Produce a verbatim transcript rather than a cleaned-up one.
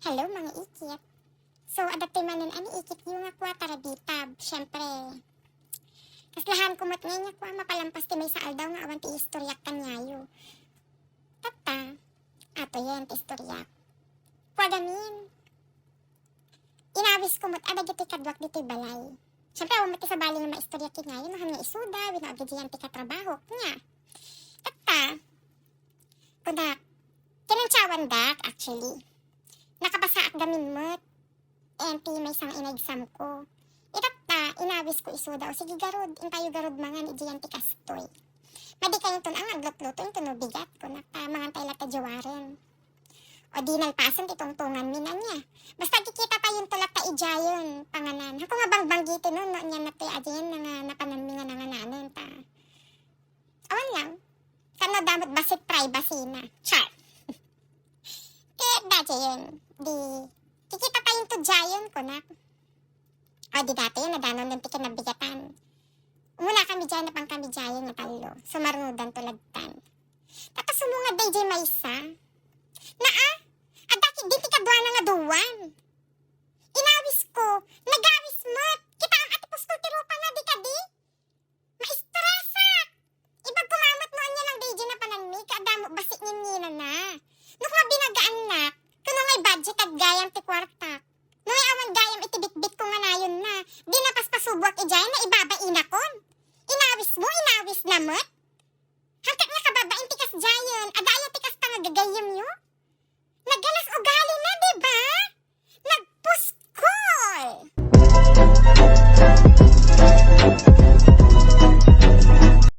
Hello, mga ikit. So, adda toy manen a ni ikit yo nga kua tarabitab. Siyempre, kaslahan ko met ngay nga kua mapalampas ti maysa aldaw nga awan ti istoryak kaniayo. Tatta, ato yan ti istoryak. Kua gamin, inawis ko met a dagiti kaduak ditoy balay. Siyempre, awan met ti sabali nga maistoryak kaniayo, no, han nga isuda, wenno agidian ti katrabahok, nia. Tatta, kunak, kinantsawandak, actually. Nakapasaak gamin met. Enti maysa nga ina-exam ko. Itatta, inawis ko isuda, o sige garud, intayo garud mangan idiyan ti kastoy. Madi kayonton a nga aglutluto inton no bigat, kunak, ta mangan tayo latta diay waren. O di nalpasen ti tungtungan mi na nia. Basta kikita tayonto latta idiayen, panganan. Hako nga bangbanggi ti no, no, nia na ti adian na nga napanan mi nga nangananen, ta. Awan lang. Sana damot basit privacy na. Char. Kaya dati yun. Di, kikita tayonto diayen, kunak. O, di dati yun, nadanon din ti kinabigatan. Umuna kami diay, napan kami diay nga tallo. Sumarunodan to lagtan. Tapos sumungad day diay maysa. Naa, adda ketdi ti kaduana nga duwan. Inawis ko, nagawis met. Kitaem a ti puskol ti rupana, di kadi? Maistresak! Ibagko met no ania lang daydiay napananmi, ket adda met basi ngenngenana. No koma binagaannak, kuno nga i-budget gayam ti kuarta.